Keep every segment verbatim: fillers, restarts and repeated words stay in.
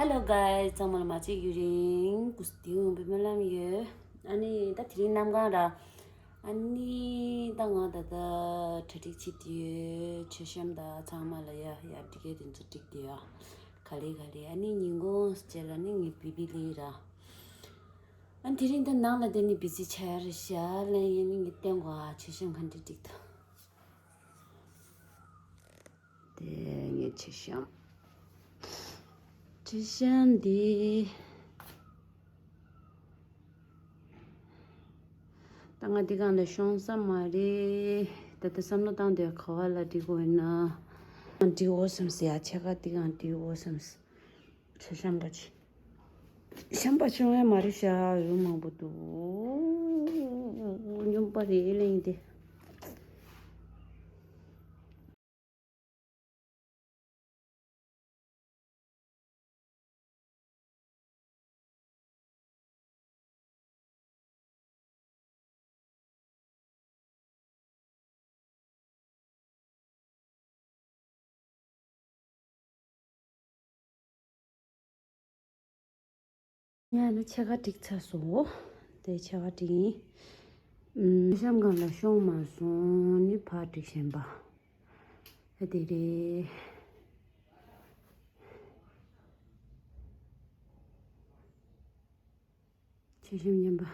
Hello guys, ཚང་མ་ལ་མ་བརྗེད་ཡུན་རིང་སྐུ་གཟུགས་བདེ་པོ་ཡོང་བའི་སྨོན་ལམ་ཡོད། ཨ་ནི་ད་དེ་རིང་གནམ་གང་ར། ཨ་ནི་ད་ང་ད་ལྟ་གྲ་སྒྲིག་བྱེད་དེ་ཡོད། མཆོད་བཤམས་དང་ཚང་མ་ལ་ཡ་ཡ་འགྲིག་གི་དེ་ཚོ་འགྲིག་དེ་ཡ། ག་ལེ་ག་ལེ། ཨ་ནི་ཉིན་གུང་རྗེས་ལ་ནི་ངའི་བི་བི་ལི་ར། ཨ་ནི་དེ་རིང་ད་ནང་ལ་བསྡད་ནི་བི་ཟི་ཆགས་རེད་ཤག་ལ། ཡིན་ནི་ངས་བསྟན་གོ། ཨ་མཆོད་བཤམས་ག་འདྲ་འགྲིག་ད། དེ་ངས་མཆོད་བཤམས། མཆོད་བཤམས་འདི། ད་ང་འདི་སྒང་ལ་ཤོང་ས་མ་རེད། ད་ལྟ་བསམ་བློ་བཏང་དུས་ག་བ་ལ་འགྲིག་གོ་ཡིན་ན། འགྲིག་གོ་བསམ་སི་ཡ། ཕྱེད་ཀ་འདི་སྒང་འགྲིག་གོ་བསམ་སི། མཆོད་བཤམས་པ་ཅིག་བཤམས་པ་ཤོང་ཡ་མ་རེད་ཤག་ཡོད་མང་པོ་འདུག་སྨྱོན་པ་རེད་གླེང་དེ། ཡང་ན་ཕྱེད་ཀ་བསྒྲིགས་ཚར་སོང་། དེ་ཕྱེད་ཀ་བསྒྲིགས་ཡིན། ཨུམ། མཆོད་བཤམས་སྒང་ལ་ཤོང་མ་སོང་ནི་ཕར་བསྒྲིགས་བཞིན་པ། ཨ་དེ་རེད། མཆོད་བཤམས་བསྙེན་པ།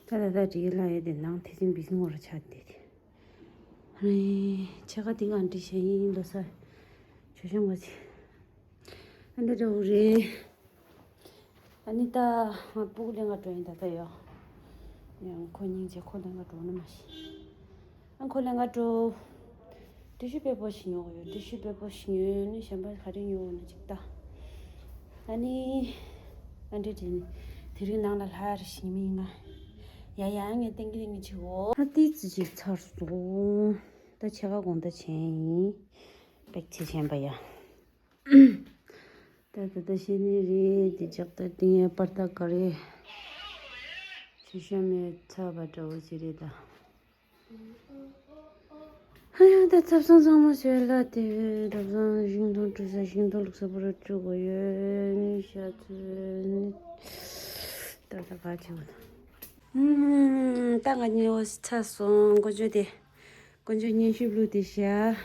ད་ད་ད་འགྲིག་ལ་ཡོད་དེ། ནང་ཐེ་ཚོམ་བི་ཟི་ངོ་ར་ཆགས་བསྡད་དེ། ཨ་ནི་ཕྱེད་ཀ་འདི་གང་འགྲིག་བྱས་ཡིན་ལོ་ས། མཆོད་བཤམས་ང་ཚོ། ཨ་འདྲ་འདྲ་བོ་རེད། ཨ་ནི་ད་ང་སྤུ་གུ་ལེན་ག་འགྲོ་ཡིན་ད་ལྟ་ཡོ། ཡང་ཁོ་སྙིང་རྗེ། ཁོ་ལེན་ག་འགྲོ་ན་མ་ཤེས། ཨ་ཁོ་ལེན་ག་འགྲོ། ཏི་ཤུ་པེ་པར་ཞིག་ཉོ་གི་ཡོད། ཏི་ཤུ་པེ་པར་ཞིག་ཉོས་ནས་གཞན་པ་ག་རེ་ཉོ་འོ་ན་ཅིག་ལྟ། ཨ་ནི། ཨ་འདྲ་དྲན། དེ་རིང་ནང་ལ་ལྷ་རེ་ཞིག་མི་ང་། ཡ་ཡ་ངས་ཏན་གི་ཏན་གི་བྱེད་འོ། ཨ་ཏི་ཙི་ཅིག་ཚར་སོང་། ད་ཕྱེད་ཀ་དགོང་དག་བྱས་ཡིན། པེག་ཚེ་ཆེན་པ་ཡ། ད་ད་ད་ཤེས་ནི་རེད། དེ་ལྕགས་ད་ཏིང་ཡ་པར་ད་ག་རེ། ཆུ་ཤ་མེད་ཚ་བ་འདྲ་བོ་ཅི་རེད་ད། ཧ་ཡང་ད་ཐབ་ཚང་ཚང་མ་བྱས་ལ་དེ་ཐབ་ཚང་ཞིང་ཐང་བཀྲུ་ས། ཞིང་ཐང་ལུག་ས་པོ་ར་བཀྲུ་དགོས་ཡོད་ནི་ཤ་ཚོད་ནི། ད་ད་ག་བྱེད་དགོས་ད། ད་ང་གཉིད་འོ་ཚ་སོང་། དཀོན་མཆོག་དེ། དཀོན་མཆོག་མཉེན་ཤུབས་བླུགས་ཏེ་བཞག་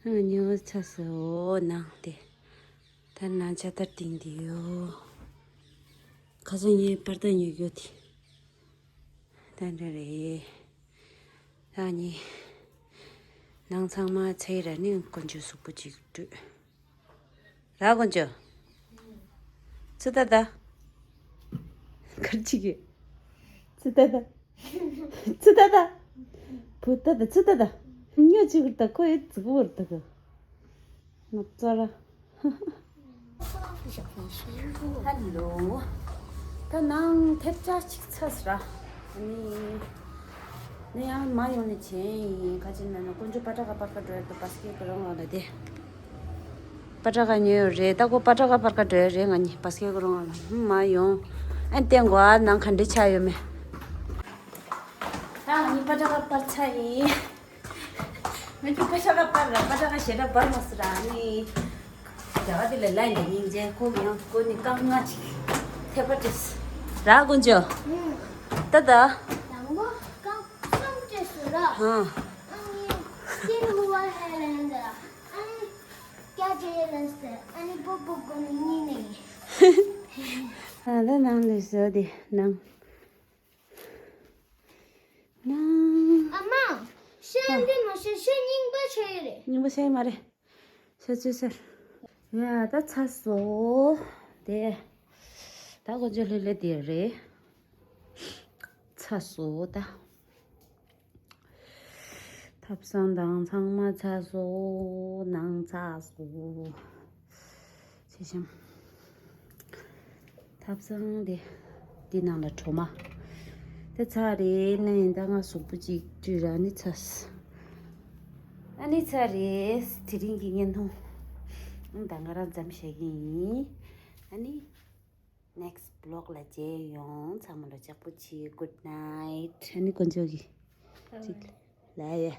ང་ཉལ་བ་ཚ་སོ་ནང་དེ། ད་ནང་ཇ་ལྟར་བཏིང་དེ་ཡོད། ཁ་སང་ངའི་པར་ད་ཉོ་རྒྱུ་དེ། ད་འདྲ་རེད། ད་ནི། ནང་ཚང་མ་ཚེ་ར་ནི་དཀོན་མཆོག་གཟུགས་པོ་གཅིག་བཀྲུས། ར་དཀོན་མཆོག་ཚུ་ད་ད། གར་ཅིག་གི་ཚུ་ད་ད། ཚུ་ད་ད། བུ་ད་ད་ཚུ་ད་ད། ཉོ་ཅིག་གི་ད་ཁོ་ཡི་ཙི་གུ་བར་ད་གི་ནག་ཙ་ར། ཧ་ལོ། ད་ནང་ཐེབས་ཆག་ཅིག་ཚ་སི་ར། ཨ་ནི། ནི་ཡང་མ་ཡོང་ནི་བྱས་ཡིན། ཁ་ཅིག་ན་ན་དཀོན་མཆོག་པ་ཏྲ་ག་པར་ཀ་འགྲོ་ཡ་དུ་པ་སི་ཀེ་ཀ་རང་ལ་ལ་དེ། པ་ཏྲ་ག་ཉོས་ཡོད་རེད། ད་ཁོ་པ་ཏྲ་ག་པར་ཀ་འགྲོ་ཡ་རེད། ང་གཉིས་པ་སི་ཀེ་ཀ་རང་ལ་ལ་མ་ཡོང་། ཨན་ཏེ་འགོ་ཨ་ནང་ག་འདྲི་ཆ་ཡོད་མེད། ད་ང་གཉིས་པ་ཏྲ་ག་པར་ཆ་ཡིན། ང་གཉིས་པ་ཏྲ་ག་པར་ར་པ་ཏྲ་ག་ཞེ་དྲག་པར་མ་སི་ར་ནི། རྒྱ་གར་དེ་ལ་ལན་དེ་སྙིང་རྗེ། ཁོ་ཡང་ཁོ་ནི་རྐང་ང་ཅིག་ཐེབས་པ་ཏིས། ར་དཀོན་མཆོག་ད་ད། དང་པོ་རྐང་གསུམ་ཏིས་སུ་ར། ཧང་། ཨ་ནི་སྐྱེ་རུ་བ་ཧེ་ལན་ད། ཨ་ནི་སྐྱ་ཇེ་ལན་སྟེ། ཨ་ནི་པོ་པོ་གོ་ནི་གཉིས་ནི། ཨ་ད་ནང་ལས་བཟོ་དེ་ནང་། ནང་། ཨ་མ། ཤ་འདི་མ་ཤ་ཤ་རྙིང་པ་ཆགས་ཡོད་རེད། རྙིང་པ་ཆགས་ཡོད་མ་རེད། ཤ་ཚོད་ཟེར། ཡ་ད་ཚ་སོ། དེ། ད་དཀོན་མཆོག་ལྷོད་ལྷོད་དེ་རེད། ཚ་སོ་ད། ཐབ་ཚང་དང་ཚང་མ་ཚ་སོ། ནང་ཚ་སོ། ཚེ་ཤམ། ཐབ་ཚང་དེ། འདི་ནང་ལ་གྲོ་མ། དེ་ཚ་རེད་ནི་ད་ང་གཟུགས་པོ་གཅིག་བཀྲུས་ར་ནི་ཚ། ཨ་ནི་ཚ་རེད། དེ་རིང་གི་བརྙན་ཐུང་ད་ང་རང་ཙམ་བཤད་ཀྱི་ཡིན། ཨ་ནི་next vlog ལ་མཇལ་ཡོང་། ཚང་མ་ལ་ལྕགས་པོ་ཆེ། Good night. ཨ་ནི་དཀོན་མཆོག་གི་གཅིག་ལ་ཡ།